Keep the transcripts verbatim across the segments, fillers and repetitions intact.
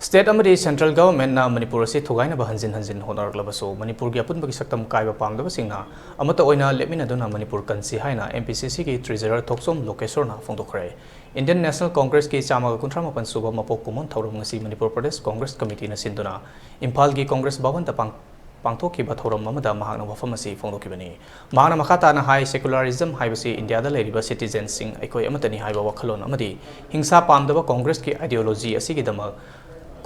State ꯑꯃꯗꯤ central governmentꯅ Manipur ꯑꯁꯤ ꯊꯨꯒꯥꯏꯅꯕ ꯍꯟꯖꯤꯟ ꯍꯟꯖꯤꯟ ꯍꯣꯠꯅꯔꯛꯂꯕꯁꯨ, ꯃꯅꯤꯄꯨꯔꯒꯤ ꯑꯄꯨꯟꯕꯒꯤ ꯁꯛꯇꯝ ꯀꯥꯏꯕ ꯄꯥꯝꯗꯕꯁꯤꯡꯅ ꯑꯃꯠꯇ ꯑꯣꯏꯅ ꯂꯦꯞꯃꯤꯟꯅꯗꯨꯅ ꯃꯅꯤꯄꯨꯔ ꯀꯟꯁꯤ ꯍꯥꯏꯅ M P C Cꯒꯤ treasurer ꯊꯣꯛꯆꯣꯝ ꯂꯣꯀꯦꯁꯣꯔꯅ ꯐꯣꯡꯗꯣꯛꯈ꯭ꯔꯦ꯫ Indian National Congressꯀꯤ ꯆꯥꯝꯃꯒ ꯀꯨꯟꯊ꯭ꯔꯥ ꯃꯥꯄꯟ ꯁꯨꯕ ꯃꯄꯣꯛ ꯀꯨꯝꯑꯣꯟ ꯊꯧꯔꯝ ꯉꯁꯤ ꯃꯅꯤꯄꯨꯔ ꯄ꯭ꯔꯗꯦꯁ ꯀꯣꯡꯒ꯭ꯔꯦꯁ ꯀꯃꯤꯇꯤꯅ ꯁꯤꯟꯗꯨꯅ ꯏꯝꯐꯥꯜꯒꯤ ꯀꯣꯡꯒ꯭ꯔꯦꯁ ꯚꯕꯟꯗ ꯄꯥꯡ-, ꯄꯥꯡꯊꯣꯛꯈꯤꯕ ꯊꯧꯔꯝ ꯑꯃꯗ ꯃꯍꯥꯛꯅ ꯋꯥꯐꯝ ꯑꯁꯤ ꯐꯣꯡꯗꯣꯛꯈꯤꯕꯅꯤ꯫ ꯃꯍꯥꯛꯅ ꯃꯈꯥ ꯇꯥꯅ ꯍꯥꯏ, secularism ꯍꯥꯏꯕꯁꯤ ꯏꯟꯗꯤꯌꯥꯗ ꯂꯩꯔꯤꯕ citizenꯁꯤꯡ ꯑꯩꯈꯣꯏ ꯑꯃꯠꯇꯅꯤ ꯍꯥꯏꯕ ꯋꯥꯈꯜꯂꯣꯟ ꯑꯃꯗꯤ ꯍꯤꯡꯁꯥ ꯄꯥꯝꯗꯕ ꯀꯣꯡꯒ꯭ꯔꯦꯁꯀꯤ ideology ꯑꯁꯤꯒꯤꯗꯃꯛ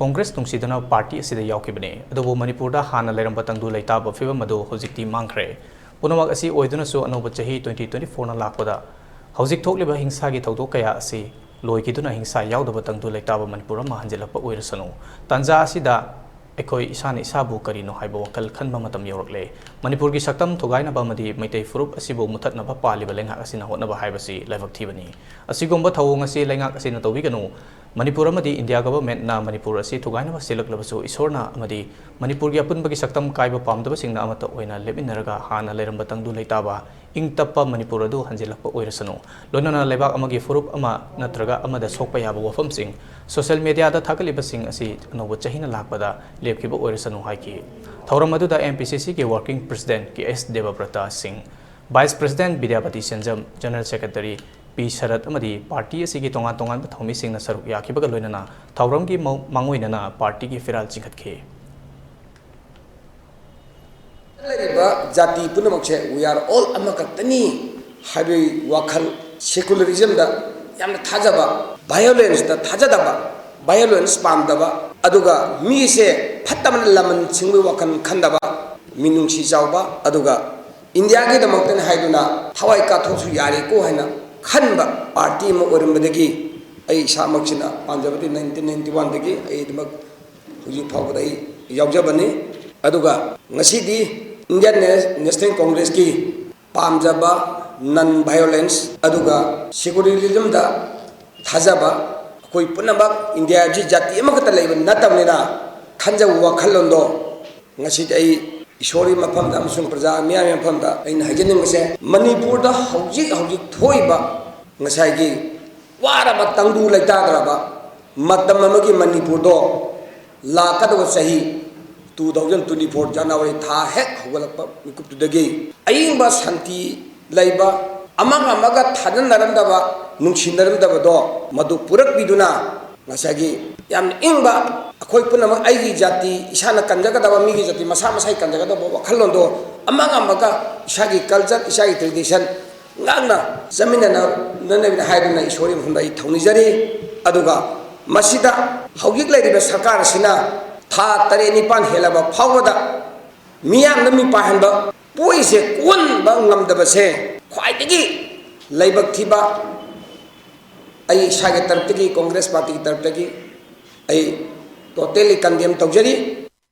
ꯀꯣꯡꯒ꯭ꯔꯦꯁ ꯅꯨꯡꯁꯤꯗꯨꯅ party ꯑꯁꯤꯗ ꯌꯥꯎꯈꯤꯕꯅꯤ꯫ ꯑꯗꯨꯕꯨ ꯃꯅꯤꯄꯨꯔꯗ ꯍꯥꯟꯅ ꯂꯩꯔꯝꯕ ꯇꯪꯗꯨ ꯂꯩꯇꯥꯕ ꯐꯤꯕꯝ ꯑꯗꯨ ꯍꯧꯖꯤꯛꯇꯤ ꯃꯥꯡꯈ꯭ꯔꯦ꯫ ꯄꯨꯝꯅꯃꯛ ꯑꯁꯤ ꯑꯣꯏꯗꯨꯅꯁꯨ ꯑꯅꯧꯕ ꯆꯍꯤ twenty twenty-fourꯅ ꯂꯥꯛꯄꯗ ꯍꯧꯖꯤꯛ ꯊꯣꯛꯂꯤꯕ ꯍꯤꯡꯁꯥꯒꯤ ꯊꯧꯗꯣꯛ ꯀꯌꯥ ꯑꯁꯤ ꯂꯣꯏꯈꯤꯗꯨꯅ ꯍꯤꯡꯁꯥ ꯌꯥꯎꯗꯕ ꯇꯪꯗꯨ ꯂꯩꯇꯥꯕ ꯃꯅꯤꯄꯨꯔ ꯑꯃ ꯍꯟꯖꯤꯜꯂꯛꯄ ꯑꯣꯏꯔꯁꯅꯨ꯫ ꯇꯥꯟꯖꯥ ꯑꯁꯤꯗ ꯑꯩꯈꯣꯏ ꯏꯁꯥꯅ ꯏꯁꯥꯕꯨ ꯀꯔꯤꯅꯣ ꯍꯥꯏꯕ ꯋꯥꯈꯜ ꯈꯟꯕ ꯃꯇꯝ ꯌꯧꯔꯛꯂꯦ꯫ ꯃꯅꯤꯄꯨꯔꯒꯤ ꯁꯛꯇꯝ ꯊꯨꯒꯥꯏꯅꯕ ꯑꯃꯗꯤ ꯃꯩꯇꯩ ꯐꯨꯔꯨꯞ ꯑꯁꯤꯕꯨ ꯃꯨꯊꯠꯅꯕ ꯄꯥꯜꯂꯤꯕ ꯂꯩꯉꯥꯛ ꯑꯁꯤꯅ ꯍꯣꯠꯅꯕ ꯍꯥꯏꯕꯁꯤ ꯂꯥꯏꯕꯛ ꯊꯤꯕꯅꯤ꯫ ꯑꯁꯤꯒꯨꯝꯕ ꯊꯧꯑꯣꯡ ꯑꯁꯤ ꯂꯩꯉꯥꯛ ꯑꯁꯤꯅ ꯇꯧꯕꯤꯒꯅꯨ꯫ ꯃꯅꯤꯄꯨꯔ ꯑꯃꯗꯤ ꯏꯟꯗꯤꯌꯥ governmentꯅ ꯃꯅꯤꯄꯨꯔ ꯑꯁꯤ ꯊꯨꯒꯥꯏꯅꯕ ꯁꯤꯜꯂꯛꯂꯕꯁꯨ, ꯏꯁꯣꯔꯅ ꯑꯃꯗꯤ ꯃꯅꯤꯄꯨꯔꯒꯤ ꯑꯄꯨꯟꯕꯒꯤ ꯁꯛꯇꯝ ꯀꯥꯏꯕ ꯄꯥꯝꯗꯕꯁꯤꯡꯅ ꯑꯃꯠꯇ ꯑꯣꯏꯅ ꯂꯦꯞꯃꯤꯟꯅꯔꯒ ꯍꯥꯟꯅ ꯂꯩꯔꯝꯕ ꯇꯪꯗꯨ ꯂꯩꯇꯥꯕ, ꯏꯪ ꯇꯞꯄ ꯃꯅꯤꯄꯨꯔ ꯑꯗꯨ ꯍꯟꯖꯤꯜꯂꯛꯄ ꯑꯣꯏꯔꯁꯅꯨ꯫ ꯂꯣꯏꯅꯅ ꯂꯩꯕꯥꯛ ꯑꯃꯒꯤ ꯐꯨꯔꯨꯞ ꯑꯃ ꯅꯠꯇ꯭ꯔꯒ ꯑꯃꯗ ꯁꯣꯛꯄ ꯌꯥꯕ ꯋꯥꯐꯝꯁꯤꯡ social mediaꯗ ꯊꯥꯒꯠꯂꯤꯕꯁꯤꯡ ꯑꯁꯤ ꯑꯅꯧꯕ ꯆꯍꯤꯅ ꯂꯥꯛꯄꯗ ꯂꯦꯞꯈꯤꯕ ꯑꯣꯏꯔꯁꯅꯨ ꯍꯥꯏꯈꯤ꯫ ꯊꯧꯔꯝ ꯑꯗꯨꯗ M P C Cꯒꯤ working president K S ꯗꯦꯕꯕ꯭ꯔꯇ ꯁꯤꯡ, vice president ꯕꯤꯗ꯭ꯌꯥꯄꯇꯤ ꯁꯦꯟꯖꯝ, general secretary ꯄꯤ ꯁꯔꯠ ꯑꯃꯗꯤ party ꯑꯁꯤꯒꯤ ꯇꯣꯉꯥꯟ ꯇꯣꯉꯥꯟꯕ ꯊꯧꯃꯤꯁꯤꯡꯅ ꯁꯔꯨꯛ ꯌꯥꯈꯤꯕꯒ ꯂꯣꯏꯅꯅ ꯊꯧꯔꯝꯒꯤ ꯃ-, ꯃꯥꯡꯑꯣꯏꯅꯅ partyꯒꯤ ꯐꯤꯔꯥꯜ ꯆꯤꯡꯈꯠꯈꯤ꯫ ꯂꯩꯔꯤꯕ ꯖꯥꯇꯤ ꯄꯨꯝꯅꯃꯛꯁꯦ we are all ꯑꯃꯈꯛꯇꯅꯤ ꯍꯥꯏꯕꯒꯤ ꯋꯥꯈꯜ, secularismꯗ ꯌꯥꯝꯅ ꯊꯥꯖꯕ, violenceꯇ ꯊꯥꯖꯗꯕ, violence ꯄꯥꯝꯗꯕ, ꯑꯗꯨꯒ ꯃꯤꯁꯦ ꯐꯠꯇꯕꯅ ꯂꯃꯟ ꯁꯤꯡꯕꯒꯤ ꯋꯥꯈꯜ ꯈꯟꯗꯕ, ꯃꯤꯅꯨꯡꯁꯤ ꯆꯥꯎꯕ, ꯑꯗꯨꯒ ꯏꯟꯗꯤꯌꯥꯒꯤꯗꯃꯛꯇꯅꯤ ꯍꯥꯏꯗꯨꯅ ꯊꯋꯥꯏ ꯀꯠꯊꯣꯛꯑꯁꯨ ꯌꯥꯔꯦꯀꯣ ꯍꯥꯏꯅ ꯈꯟꯕ party ꯑꯃ ꯑꯣꯏꯔꯝꯕꯗꯒꯤ ꯑꯩ ꯏꯁꯥꯃꯛꯁꯤꯅ ꯄꯥꯝꯖꯕꯗꯤ nineteen ninety oneꯗꯒꯤ ꯑꯩ ꯑꯗꯨꯃꯛ ꯍꯧꯖꯤꯛ ꯐꯥꯎꯕꯗ ꯑꯩ ꯌꯥꯎꯖꯕꯅꯤ꯫ ꯑꯗꯨꯒ ꯉꯁꯤꯗꯤ Indian National Congressꯀꯤ ꯄꯥꯝꯖꯕ non violence ꯑꯗꯨꯒ secularismꯗ ꯊꯥꯖꯕ, ꯑꯩꯈꯣꯏ ꯄꯨꯝꯅꯃꯛ ꯏꯟꯗꯤꯌꯥꯁꯤ ꯖꯥꯇꯤ ꯑꯃꯈꯛꯇ ꯂꯩꯕ ꯅꯠꯇꯕꯅꯤꯅ ꯈꯟꯖꯕ ꯋꯥꯈꯜꯂꯣꯟꯗꯣ ꯉꯁꯤꯗꯤ ꯑꯩ ꯏꯁꯣꯔꯒꯤ ꯃꯐꯝꯗ ꯑꯃꯁꯨꯡ ꯄ꯭ꯔꯖꯥ ꯃꯤꯌꯥꯝꯒꯤ ꯃꯐꯝꯗ ꯑꯩꯅ ꯍꯥꯏꯖꯅꯤꯡꯕꯁꯦ, ꯃꯅꯤꯄꯨꯔꯗ ꯍꯧꯖꯤꯛ ꯍꯧꯖꯤꯛ ꯊꯣꯛꯏꯕ ꯉꯁꯥꯏꯒꯤ ꯋꯥꯔꯕ ꯇꯪꯗꯨ ꯂꯩꯇꯥꯗ꯭ꯔꯕ ꯃꯇꯝ ꯑꯃꯒꯤ ꯃꯅꯤꯄꯨꯔꯗꯣ ꯂꯥꯛꯀꯗꯕ ꯆꯍꯤ two thousand twenty four January ꯊꯥ ꯍꯦꯛ ꯍꯧꯒꯠꯂꯛꯄ ꯃꯤꯀꯨꯞꯇꯨꯗꯒꯤ ꯑꯏꯪꯕ ꯁꯥꯟꯇꯤ ꯂꯩꯕ, ꯑꯃꯒ ꯑꯃꯒ ꯊꯥꯖꯅꯔꯝꯗꯕ, ꯅꯨꯡꯁꯤꯅꯔꯝꯗꯕꯗꯣ ꯃꯗꯨ ꯄꯨꯔꯛꯄꯤꯗꯨꯅ ꯉꯁꯥꯏꯒꯤ ꯌꯥꯝꯅ ꯏꯪꯕ, ꯑꯩꯈꯣꯏ ꯄꯨꯝꯅꯃꯛ ꯑꯩꯒꯤ ꯖꯥꯇꯤ ꯏꯁꯥꯅ ꯀꯟꯖꯒꯗꯕ, ꯃꯤꯒꯤ ꯖꯥꯇꯤ ꯃꯁꯥ ꯃꯁꯥꯒꯤ ꯀꯟꯖꯒꯗꯕ ꯋꯥꯈꯜꯂꯣꯟꯗꯣ ꯑꯃꯒ ꯑꯃꯒ ꯏꯁꯥꯒꯤ culture, ꯏꯁꯥꯒꯤ tradition ꯉꯥꯛꯅ ꯆꯠꯃꯤꯟꯅꯅꯕ ꯍꯥꯏꯗꯨꯅ ꯏꯁꯣꯔꯒꯤ ꯃꯐꯝꯗ ꯑꯩ ꯊꯧꯅꯤꯖꯔꯤ꯫ ꯑꯗꯨꯒ ꯃꯁꯤꯗ ꯍꯧꯖꯤꯛ ꯂꯩꯔꯤꯕ ꯁꯔꯀꯥꯔ ꯑꯁꯤꯅ ꯊꯥ ꯇꯔꯦꯠ ꯅꯤꯄꯥꯟ ꯍꯦꯜꯂꯕ ꯐꯥꯎꯕꯗ ꯃꯤꯌꯥꯝꯅ ꯃꯤꯄꯥꯏꯍꯟꯕ ꯄꯣꯏꯁꯦ ꯀꯣꯟꯕ ꯉꯝꯗꯕꯁꯦ ꯈ꯭ꯋꯥꯏꯗꯒꯤ ꯂꯥꯏꯕꯛ ꯊꯤꯕ, ꯑꯩ ꯏꯁꯥꯒꯤ ꯇꯔꯞꯇꯒꯤ, Congress partyꯒꯤ ꯇꯔꯞꯇꯒꯤ ꯑꯩ totally condemn ꯇꯧꯖꯔꯤ꯫